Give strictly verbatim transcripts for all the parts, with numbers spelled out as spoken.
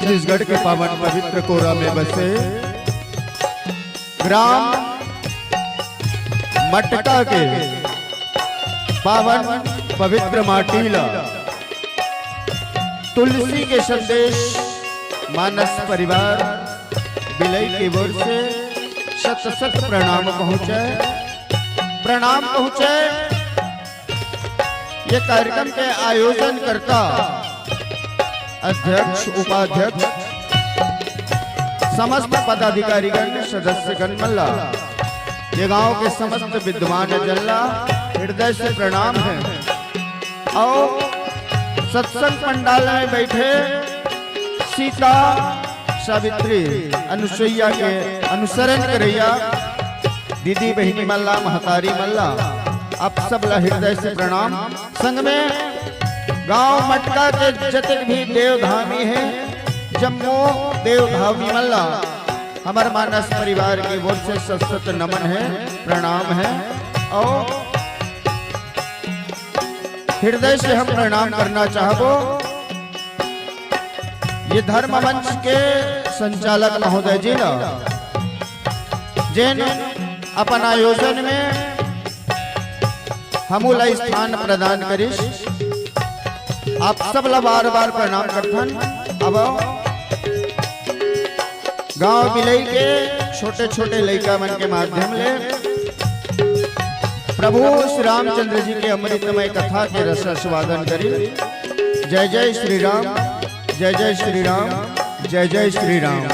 छत्तीसगढ़ के पावन पवित्र कोरा में बसे ग्राम मटका के पावन पवित्र माटी ला तुलसी के संदेश मानस परिवार बिलई के ओर से शत शत प्रणाम पहुँचे, प्रणाम पहुँचे। ये कार्यक्रम के आयोजन करता अध्यक्ष, उपाध्यक्ष, समस्त पदाधिकारीगण, सदस्यगण मन ला, ये गांव के समस्त विद्वान जन ला हृदय से प्रणाम है। और सत्संग पंडाल में बैठे सीता, सावित्री, अनुसुईया के अनुसरण करैया दीदी बहिनी मन ला, महतारी मन ला, आप सब ला हृदय से प्रणाम। संग में गांव मटका के जतक भी देवधामी हे, जम्मो देवधामी मन ला हमर मानस परिवार के ओर से शत शत नमन है, प्रणाम है। और हृदय से हम प्रणाम करना चाहबो ये धर्म मंच के संचालक महोदय जी ला, जेन अपन आयोजन में हमू ला स्थान प्रदान करिस। आप सब ला बार बार प्रणाम करथन। अब गांव बिलई के छोटे छोटे लइका मन के माध्यम ले प्रभु श्री रामचंद्र जी के अमृतमय कथा के रसास्वादन करी। जय जय श्री राम, जय जय श्री राम, जय जय श्री राम।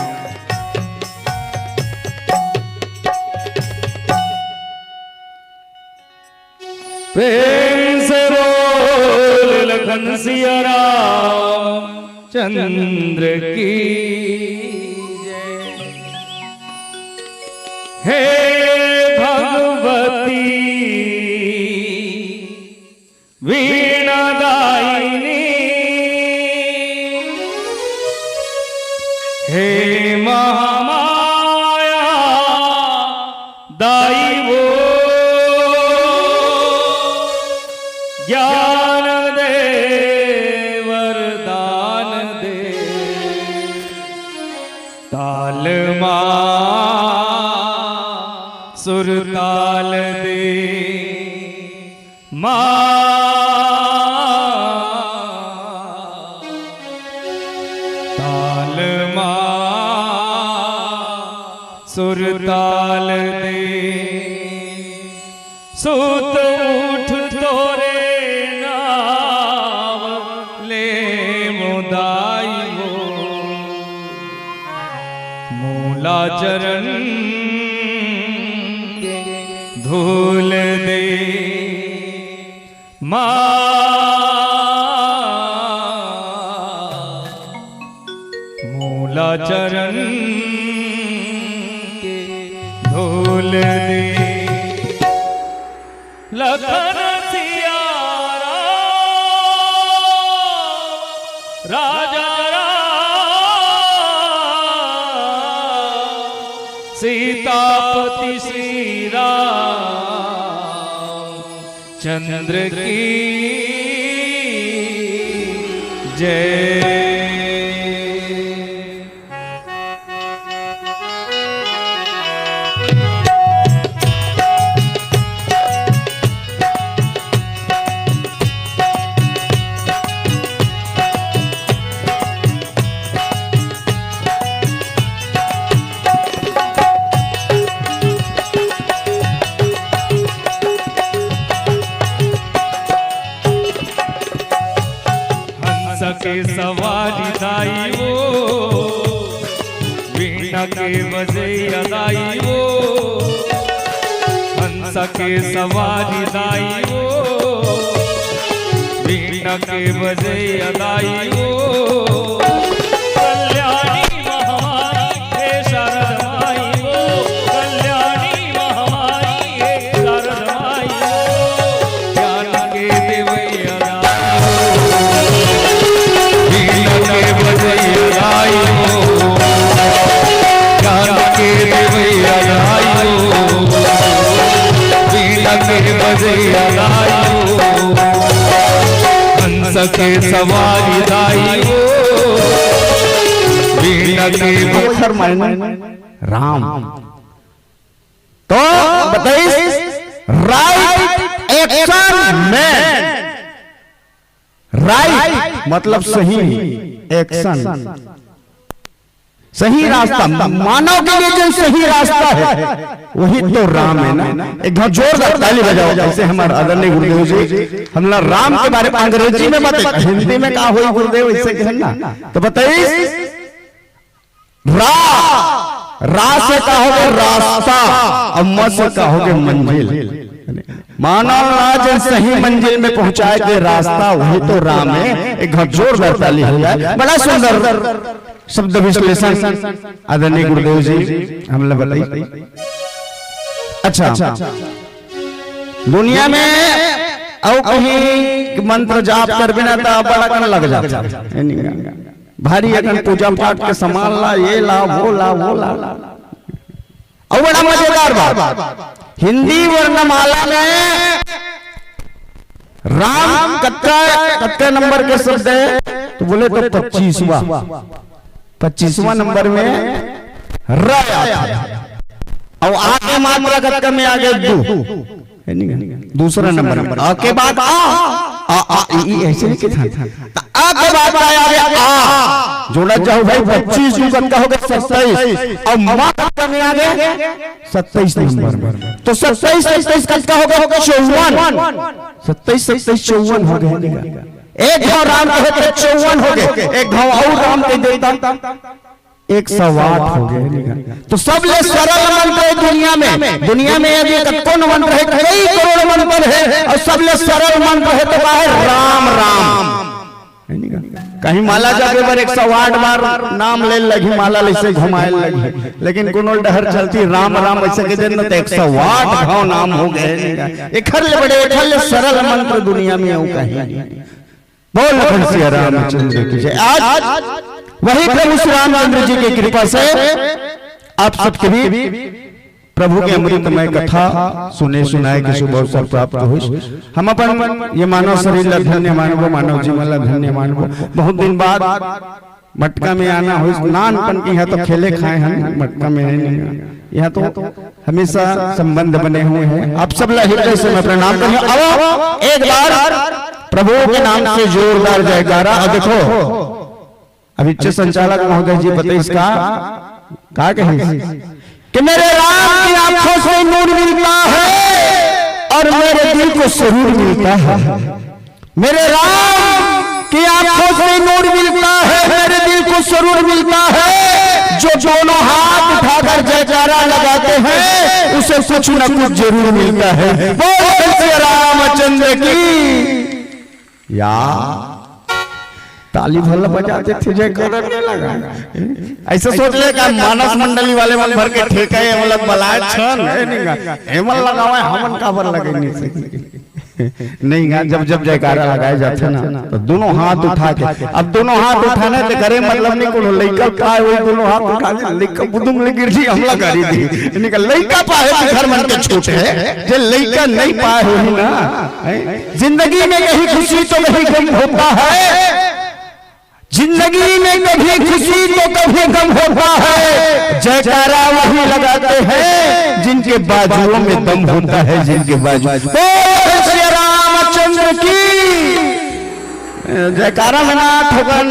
प्रेम से बोल लखन सिया राम चंद्र की जय। हे भगवती वीणा दायिनी, हे महामाया दाई वो, ज्ञान दे, वरदान दे, ताल मा सुरताल दे। माँ ताल माँ सुर ताल दे। सुत उठ तोरे नाव ले मुदाई हो। मूला चरण के धूल दे। माँ मूला चरण के धूल दे। लखन सिया राम, राजा राम, सीतापति श्री राम चंद्र की जय। हंस के सवारी दाई वो, वीणा के बजैया दाई वो। हंस के सवारी दाई वो, वीणा के बजैया दाई वो। कल्याणी महामारी हे शारद माई वो, कल्याणी महामारी हे शारद माई वो। ज्ञान के देवैया दाई वो, वीणा के बजैया दाई वो। ज्ञान के देवैया दाई वो, वीणा के बजैया दाई वो। हंस के सवारी दाई वो, बिनती। ओखर मायने राम। तो बताइस, राइट एक्शन मैन, राइट मतलब सही, एक्शन सही रास्ता, मानव के लिए जो सही रास्ता है, वही तो राम है ना। एक बार जोरदार ताली बजाओ, जैसे हमारे आदरणीय गुरुदेव जी हमला राम के बारे में अंग्रेजी में बताए, हिंदी में का होई गुरुदेव, ऐसे कहें ना। तो बताइए, रा, रा से का होगे रास्ता, और म से का होगे मंजिल। मानव ला जो सही मंजिल में पहुंचाए के रास्ता, वही तो राम है। एक बार जोरदार ताली हो जाए। बड़ा सुंदर शब्द विश्लेषण आदरणीय गुरुदेव जी हमला बताई। अच्छा, दुनिया में अउ कहीं मंत्र जाप करबे ना, त बड़ा कन लग जाता है। भारी अकन पूजा पाठ के सामान ला, ये ला, वो ला, वो ला। अउ बड़ा मजेदार बात, हिंदी वर्णमाला में राम कत्ता, कत्ता नंबर के शब्द है, तो बोले तो पच्चीसवाँ, पच्चीसवाँ नंबर में र आता है। अउ आगे मात्रा कत्ता में आगे दू, है नहीं? दूसरा नंबर में अ के बाद आ, आ, आ, ई, ई, ऐसे नहीं कहते। तो अ के बाद का आ गया आ। जोड़ा जाओ भाई, पच्चीस दू कत्ता हो गया? सत्ताईस। और माँ कत्ता में आ गया? सत्ताईस नंबर में। तो सत्ताईस, सत्ताईस कत्ता हो गया? हो गया चौवन। सत्ताईस, सत्ताईस, चौवन हो गया। एक घाव राम कहे तो चौवन हो गए, एक घाव और राम कह देता, एक सौ आठ हो गए। तो सबले सरल मंत्र है दुनिया में, दुनिया में यदि कतको मंत्र है, कई करोड़ मंत्र है, और सबले सरल मंत्र है तो का है? राम राम। है नहीं का? कहीं माला जापे बर एक सौ आठ बार नाम ले लगी, माला ले से घुमाए लगी, लेकिन कोनो डहर चलती राम राम ऐसे के दिन तो एक सौ आठ घाव नाम हो गए। नहीं का? एखर ले बड़े, एखर ले सरल मंत्र दुनिया में अउ कहीं नहीं। बोल लखन सिया रामचंद्र की जय। आज वही प्रभु श्री रामचंद्र जी की कृपा से आप सबके भी प्रभु के अमृतमय कथा सुने सुनाए के शुभ अवसर प्राप्त होइस। हम अपन ये मानव शरीर ला धन्य मानबो, मानव जीवन ला धन्य मानबो। बहुत दिन बाद मटका में आना होइस, नानपन के यहाँ तो खेले खाए हैं, मटका में है नहीं। यहाँ तो हमेशा संबंध बने हुए हैं। आप सब ला हृदय से मैं प्रणाम करता हूँ। अब एक बार प्रभु के नाम से जोरदार जयकारा। अब देखो, अभी उच्च संचालक महोदय जी बताइस का, का कहिस कि मेरे राम की आंखों से नूर मिलता है और मेरे दिल को सुरूर मिलता है। मेरे राम की आंखों से नूर मिलता है, मेरे दिल को सुरूर मिलता है। जो दोनों हाथ उठाकर जयकारा लगाते हैं, उसे कुछ न कुछ जरूर मिलता है। बोल श्री रामचंद्र की। या ताली भला बजाते थे, जयकारा नहीं लगा। ऐसा सोच ले का मानस मंडली वाले मन भर के ठेका है, मतलब बलाए छन, है नहीं का? एमन लगावे, हमन काबर लगे नहीं से? नहीं का, जब जब जयकारा लगाए जाते ना, तो दोनों हाथ उठा के, अब दोनों हाथ उठाने से करे मतलब नहीं, कोनो लइका पाए हुए दोनों हाथ उठा के, लइका बुदुम ले गिर जी, हमला गाड़ी दी। इन्हीं का लइका पाए तो घर मन के छूट है, जे लइका नहीं पाए हुई ना, हैं? जिंदगी में कभी खुशी तो कभी गम होता है, जिंदगी में कभी खुशी तो कभी गम होता है। जयकारा वही लगाते हैं जिनके बाजुओं में दम होता है, जिनके बाजू। बोल श्री रामचंद्र की। जयकारा में ना ठोकन,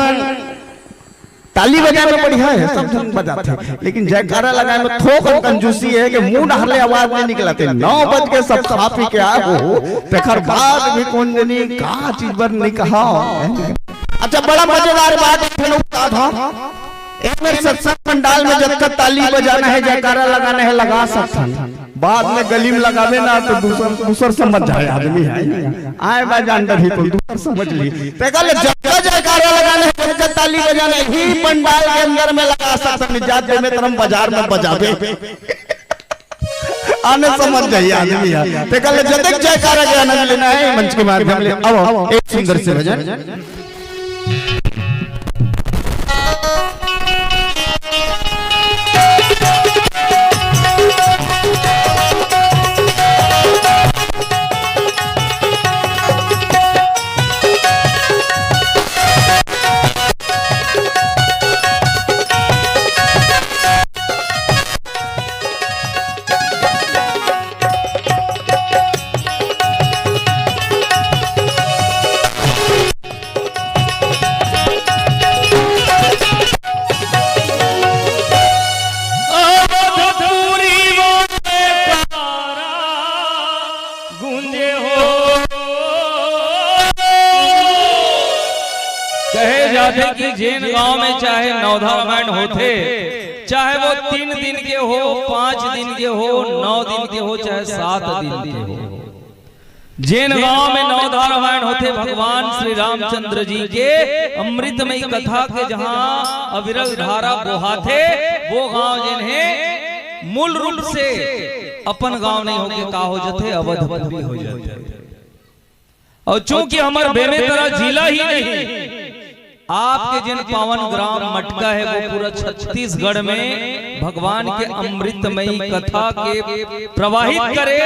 ताली बजाए में बढ़िया है, सब झन बजाते हैं, लेकिन जयकारा लगाए में थोकन कंजूसी है कि मुंह डहर ले आवाज नहीं निकलते। नौ बज के सब खा पी के आए हो, तेखर बाद भी कोन जनी का चीज बर नहीं कहा। अच्छा, बड़ा मजेदार बात एक ठन बता था। एक बार सत्संग पंडाल में जतका ताली बजाना है, जयकारा लगाना है, लगा सकथन। बाद में गली में लगावे ना तो दूसर, दूसर समझ जाए आदमी है। आए बा जान डरही तो दूसर समझ ली। तेकर ले जतका जयकारा लगाना है, जतका ताली बजाना है, ही पंडाल के अंदर में लगा सकथन। जात दे में तरम बाजार में बजावे। आने समझ जाइए आदमी है। तेकर ले जतक जयकारा के आनंद लेना है, मंच के माध्यम ले। अब एक सुंदर से भजन। जाथे कि जेन गांव में चाहे नवधा रामायण होथे, चाहे वो तीन दिन के हो, पांच दिन के हो, नौ दिन के हो, चाहे सात दिन के हो, जेन गांव में नवधा रामायण होथे, भगवान श्री रामचंद्र जी के अमृतमयी कथा के जहां अविरल धारा बोहाथे, वो गांव जेन हे, मूल रूप से अपन गांव नहीं होके का हो जाथे, अवधपुरी हो जाथे। और चूंकि हमर बेमेतरा जिला ही नहीं, आपके जिन पावन ग्राम मटका है, वो पूरा छत्तीसगढ़ में भगवान के अमृतमयी कथा के प्रवाहित करे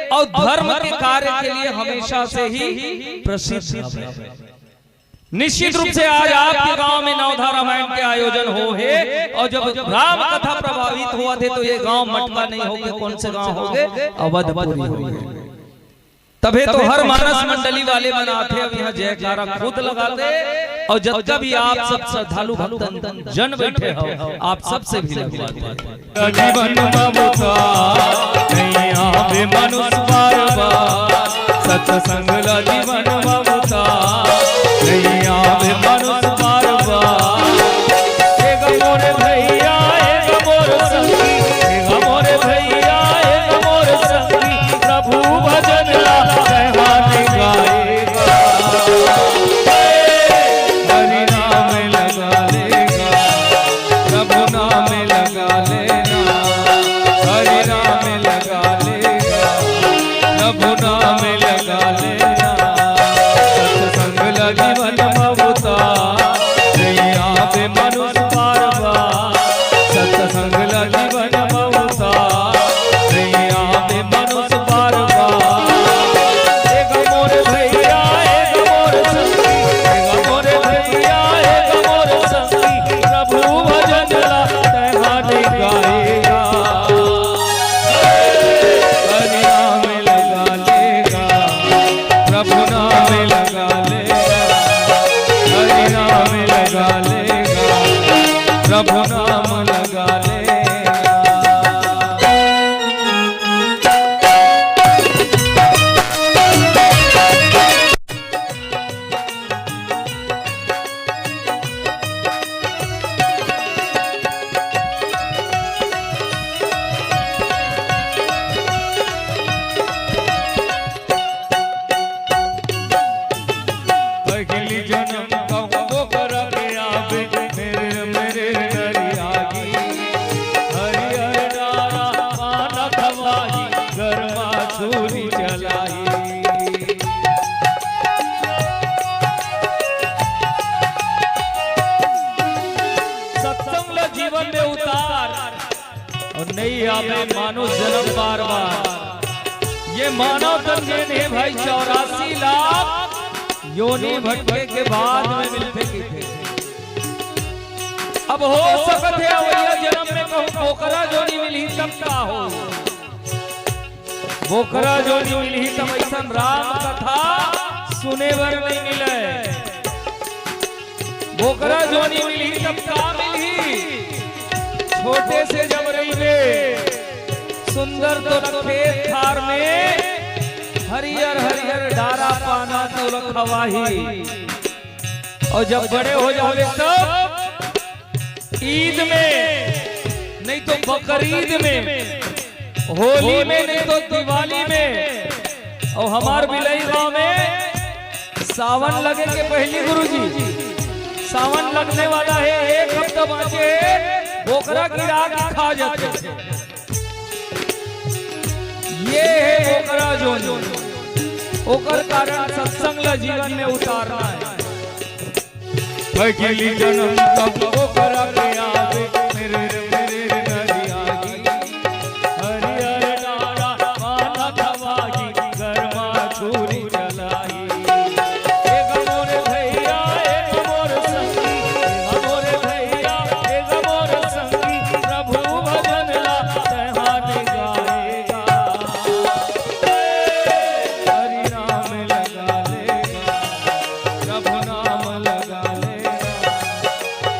और धर्म के कार्य के लिए हमेशा से ही प्रसिद्ध है। निश्चित रूप से आज आपके गांव में नवधा रामायण के आयोजन हो हे, और जब राम कथा प्रभावित हुआ थे, तो ये गांव मटका नहीं होके कौन से गांव होगे? अवधपुरी होगे। तभे तो हर मानस मंडली वाले मन आथे, अब यहाँ जयकारा खुद लगाथे, और जतका भी आप सब श्रद्धालु भक्तन जन बैठे हो, आप सबसे भी लगवाथे। जीवन ममता नहीं आवे मनुष्य बार बार, सत्संग ला जीवन ममता नहीं आवे मनुष्य बार बार। एक मोर भैया, एक मोर संगी, एक मोर भैया, एक मोर संगी, प्रभु भजन ला जय हाथ गाएगा। हरि नाम लगा लेगा, प्रभु नाम लगा लेना, हरि नाम लगा लेगा, प्रभु नाम लगा लेना। सत्संग ला जीवन ममता, नहीं आवे मनुष्य बार बार। सत्संग ला जीवन ममता, नहीं आवे मनुष्य बार बार। एक मोर भैया, एक मोर संगी, एक मोर भैया, एक मोर संगी, प्रभु भजन ला तैहार गाएगा। हरि नाम लगा लेगा, प्रभु नाम लगा लेगा, हरि नाम लगा लेगा, प्रभु नाम लगा लेगा। पहली जनम कहूँ बोकरा के आवे, मेरे, मेरे नरियागी। हरियर डारा पाना खवाई, गरमा छुरी चलाई। सत्संग ला जीवन में उतार, और नहीं आवे मानुष जनम बार बार। ये मानव तन जेन हे भाई, चौरासी लाख योनि भटके के बाद में मिलथे कहिथे। अब हो सकत हे अवइया जनम में कहूँ बोकरा जोनी मिलही तब का हो? बोकरा जोनी मिलही तब अइसन राम कथा सुने बर नहीं मिले। बोकरा जोनी मिलही तब का मिलही? छोटे से जब रहिबे, सुंदर तो खेत खार में हरियर हरियर डारा पाना तो खवाही, और जब बड़े हो जाबे तब ईद में, नहीं तो बकरीद में, होली में, नहीं तो दिवाली में, और हमार बिलई गांव में सावन लगे के पहली, गुरुजी, सावन लगने वाला है, एक हफ्ता बांचे है, बोकरा गिरा के खा जाथे। ये है बोकरा जोनी, ओकर कारण सत्संग ला जीवन में उतारना है। पहली जनम कब बोकरा के आवे, मेरे, मेरे नरियागी। हरियर डारा पाना खवाई, गरमा छुरी चलाई। एक मोर भैया, एक मोर संगी, एक मोर भैया, एक मोर संगी, प्रभु भजन ला तैहार गाएगा। हरि नाम लगा लेगा, प्रभु नाम लगा लेगा,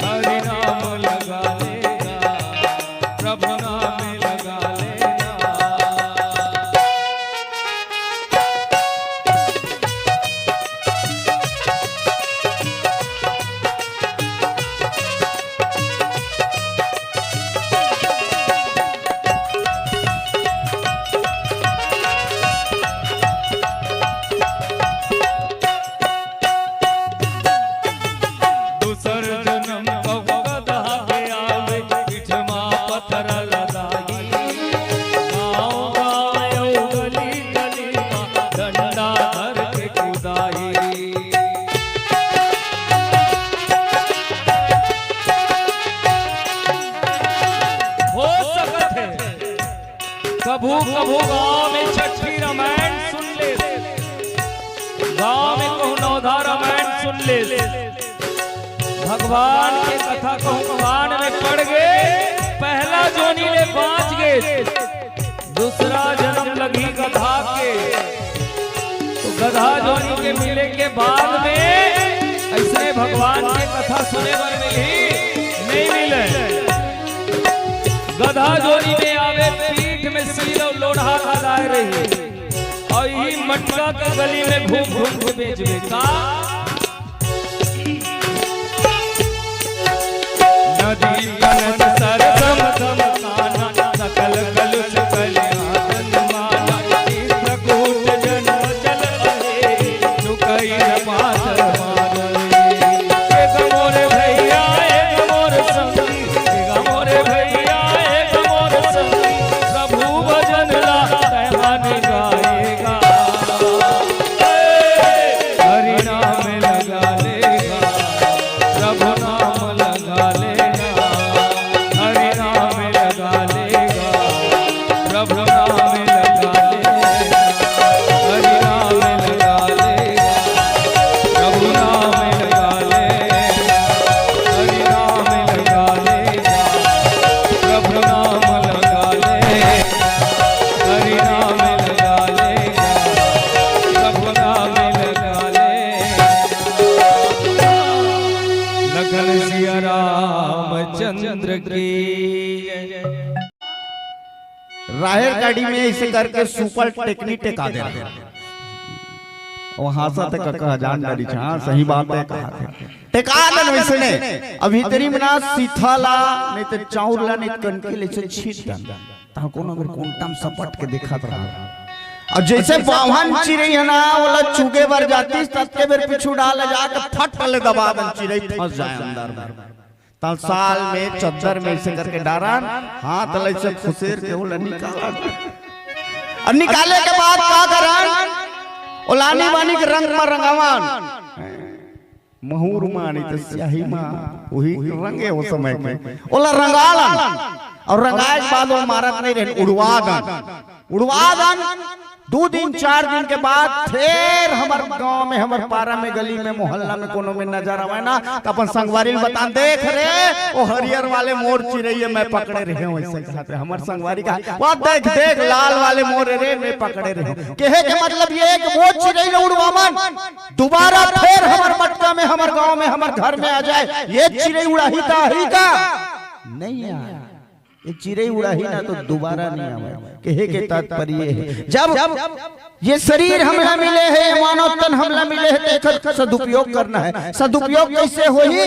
हरि नाम लगा लेगा, कभू कभू गांव में छठी रामायण सुन ले, गांव में कहूं नवधा रामायण सुन ले, भगवान के कथा कहूं कान में पड़ गे, पहला जोनी ले बांच गे, दूसरा जन्म लगही गधा के। तो गधा जोनी के मिले के बाद में ऐसने भगवान के कथा सुने बर मिलही, नहीं मिले। गधा जोनी में आवे, पीठ में सील अउ लोढ़ा खदाए रही, अउ इही मटका के गली में घूम घूम के बेचबे का। नदी तनत सरगम गम काना, सकल कलुष कल्याण माना, चित्रकूट जन्म जल अहे, चुकई न पात मारो। एक मोर भैया, एक मोर संगी, एक मोर भैया, एक मोर संगी, प्रभु भजन ला तैं मन गाएगा। हरि नाम लगा लेगा, प्रभु नाम लगा लेगा, हरि नाम लगा लेगा, प्रभु नाम लगा लेगा, हरि नाम लगा लेगा, प्रभु नाम लगा लेगा, हरि नाम लगा लेगा, प्रभु नाम लगा लेगा, हरि नाम लगा लेगा, प्रभु नाम लगा लेगा। लखन सिया रामचंद्र की। राहेर काड़ी में ऐसे करके सुपर टेकनी टेका दे रहे। वो हाँसत हे कका, जान डारी छा, हाँ, सही बात हे, कहा थे। टेका दन वैसे ने, अभी तेरी मना सीथा ला, नहीं तो चाउर ला, नहीं तो कनकी ले से छीट दन। ता कोनो अगर कोंटा में सपट के दिखत रहा। अब जैसे बावन चिरई हे ना, ओला चुगे बर जातिस, ततके बेर पीछू डाल जाके फट ले दबा दन, चिरई फंस जाए अंदर में। तब साल में चद्दर में ऐसे करके डारन, हाथ ला ऐसे खुसेर के ओला निकालन। अब निकाले के बाद का करन? ओला आनी बानी के रंग में रंगावन। महूर मा नहीं तो स्याही मा, वही रंगे वो समय के। ओला रंगालन। और रंगाए के बाद वो मारत नहीं रहन, उड़वा दन। उड़वा दन। दू दिन, चार दिन के बाद फेर हमर गांव में, हमर पारा में, गली में, मोहल्ला में कोनो में नजर आवे ना, त अपन संगवारी ल बतान, "देख रे, वो हरियर वाले मोर चिरई ल मैं पकड़े रहेंव," ऐसे कहत हे। हमर संगवारी कहा, "वो देख, देख, लाल वाले मोर रे, मैं पकड़े रहेंव।" कहे के मतलब ये हे कि वो चिरई ल उड़वावन, दोबारा फेर हमर मटका में, हमर गांव में, हमर घर में आ जाए, ये चिरई उड़ाही त आही का? नहीं यार। ये चिरई उड़ाही ना तो दोबारा नहीं आवे। कहे के तात्पर्य हे, जब ये शरीर हमला मिले हे, ये मानव तन हमला मिले हे, तो एकर सदुपयोग करना हे। सदुपयोग कैसे होही?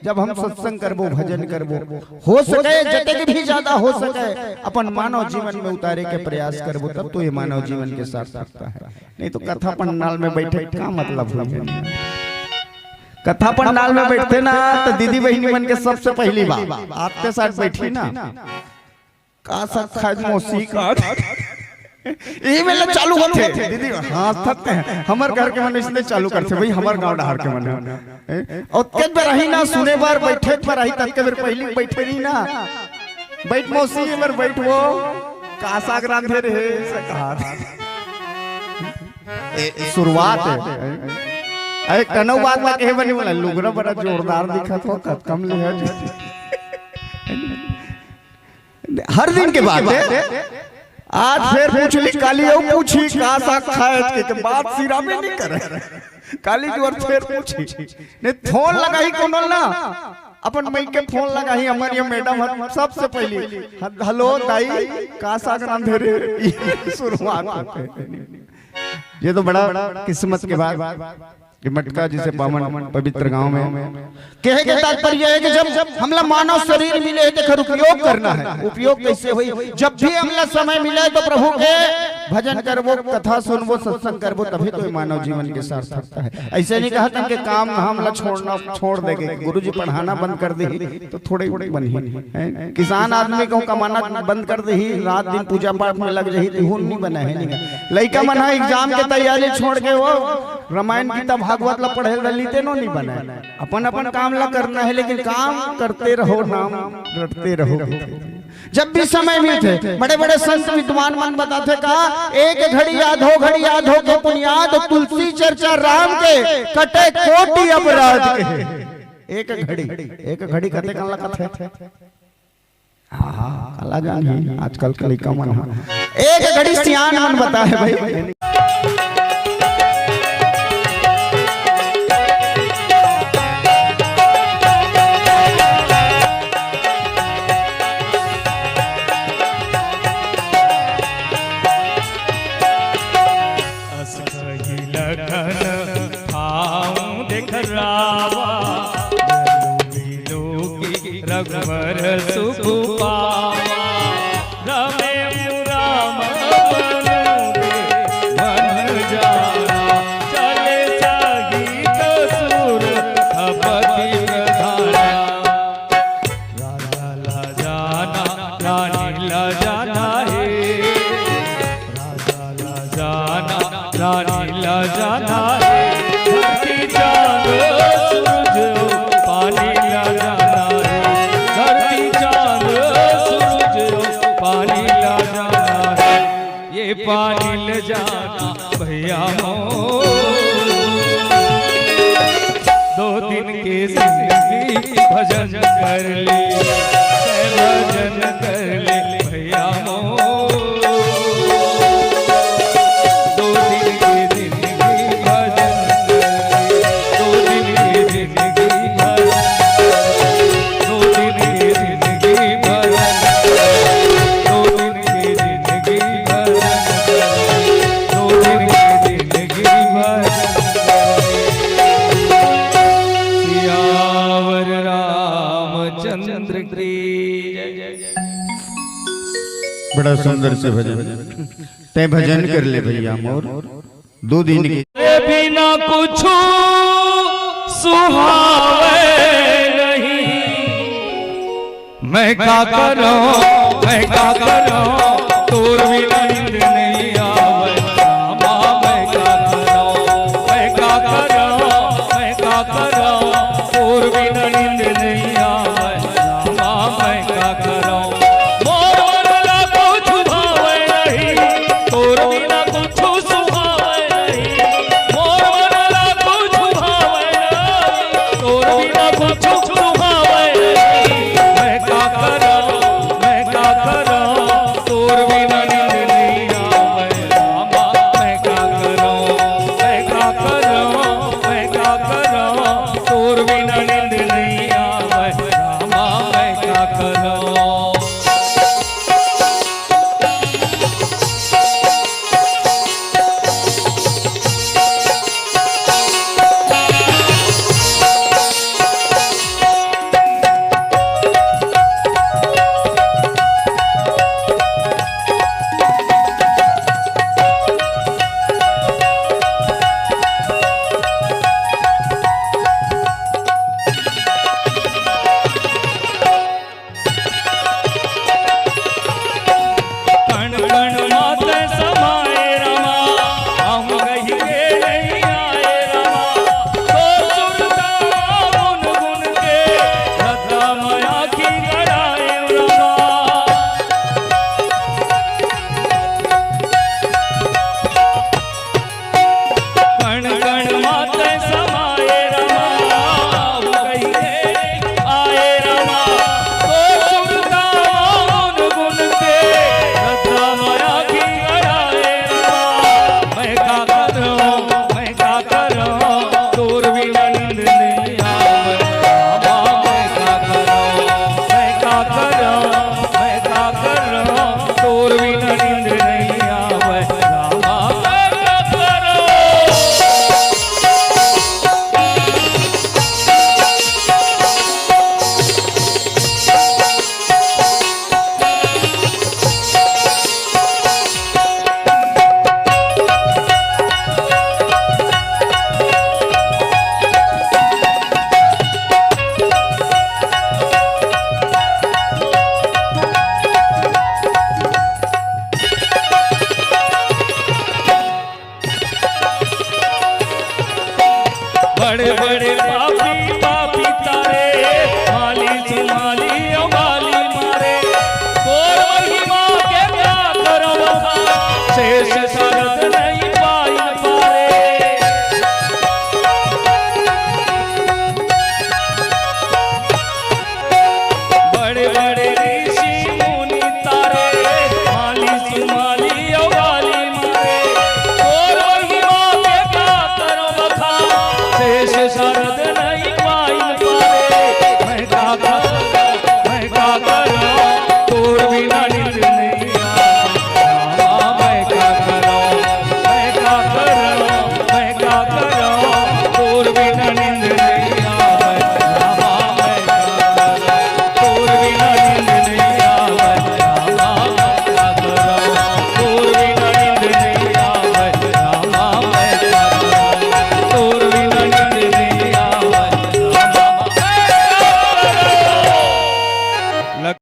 जब हम सत्संग करबो, भजन करबो, हो सके जतेक भी ज्यादा हो सके अपन मानव जीवन में उतारे के प्रयास करबो, तब तो ये मानव जीवन के सार्थकता हे। नहीं तो कथा पंडाल में बैठे का मतलब होही? कथा पंडाल में बैठते ना, तो दीदी बहिनी मन के सबसे पहली बात आते साथ बैठी ना, "का साग खाए मौसी का?" यही में ले चालू होथे, दीदी, हाँ, सत्य हे। हमर घर के मन इसने चालू करथे, भाई, हमर गांव डहार के मन हे। ए, अउ कत बर आही ना सुने बर, बैठे बर आही, ततके बेर पहली बैठे रही ना, "बैठ मौसी, ये बर बैठ वो, का साग रांधे रहे?" से कहा। ए, ए, शुरुआत हे। ए, एक ठन अउ बात ला कहे बनी बोला, "लुगरा बड़ा जोरदार दिखत हो, कतका म लिहा जी।" हर दिन के बात हे। आज फेर पूछ ली, काली अउ पूछी, "का साग खाए?" के, के बात सिरा में नहीं करे। काली जी और फेर पूछी। नहीं, फोन लगाही कोनो ना, अपन मई के फोन लगाही, हमर ये मैडम ह सबसे पहली, "ह-, हेलो दाई, का साग रांधे रे?" शुरुआत होथे। ये तो बड़ा किस्मत के बात कि मटका जैसे पावन पवित्र गांव में। कहे के तात्पर्य हे कि जब हमला मानव शरीर मिले हे, तेकर उपयोग करना हे। उपयोग कैसे होही? जब भी हमला समय मिले तो प्रभु के भजन करबो, कथा सुनबो, सत्संग करबो, तभी तो ये मानव जीवन के सार्थकता हे। ऐसे नहीं कहत हन कि काम धाम ला छोड़ना, छोड़ देके, गुरुजी पढ़ाना बंद कर देही, तो थोड़े बनही, हैं? किसान आदमी कहूं कमाना बंद कर देही, रात दिन पूजा पाठ में लग जाही, तो हूं नहीं बना हे, नहीं। लइका मन ह exam के तैयारी छोड़ के वो रामायण गीता भागवत ला पढ़े ला लीते नो नहीं बना हे। अपन अपन काम ला करना हे, लेकिन काम करते रहो, नाम रटते रहो। जब भी समय मिलथे, बड़े-बड़े संत विद्वान मन बताथे का, "एक घड़ी आधो घड़ी आधो के पुनियाद, तुलसी चर्चा राम के, कटे कोटि अपराध के।" एक घड़ी, एक घड़ी कतेकन लगथे? हाँ, हाँ, काला जानही, आजकल के लइका मन ह। एक घड़ी सियान मन बताए भाई। अस कही लखन ठाऊं देख रावा, जनु बिनु की रघुवर सुख पावा। रमे राम बनु दे मन जाना, चले सहित सूर थपति प्रधाना। राजा ला जाना, रानी ला जाना हे। राजा ला जाना, रानी ला जाना हे। धरती चांद सूरज पानी ला जाना हे। धरती चांद सूरज पानी ला जाना हे। ये पानी ले जाना भैया मोर, दो दिन के जिंदगी भजन कर ले, भजन कर ले भैया मोर। दो दिन के जिंदगी भजन कर ले, दो दिन के जिंदगी भजन कर ले, दो दिन के जिंदगी भजन कर ले, दो दिन के जिंदगी भजन कर ले, दो दिन के जिंदगी भजन कर ले। सियावर रामचंद्र की जय। बड़ा सुंदर से भजन। तैं भजन कर ले भैया मोर, दो दिन के। तेरे बिना कुछ सुहावे नहीं। मैं का करूं, मैं का करूं, तोर बिना नींद नहीं आवे। रामा, मैं का करूं, मैं का करूं, मैं का करूं, तोर बिना नींद नहीं आवे। रामा, मैं का करूं, मोर मन ला कुछ भावे नहीं, तोर बिना कुछ सुहावे नहीं। मोर मन ला कुछ भावे नहीं, तोर बिना कुछ सुहावे नहीं। मैं का करूं, मैं का करूं, तोर बिना नींद नहीं आवे। रामा, मैं का करूं, मैं का करूं, मैं का करूं, तोर बिना नींद नहीं आवे। रामा, मैं का करूं। कण कण मात समाए रामा, हम कहीं के नहीं आए रामा। तो सुरता गुन गुन के, श्रद्धा माया की गढ़ाए रामा। कण कण मात समाए रमा, कहिए आए रमा, तो सुरता गुन गुन के, श्रद्धा माया देश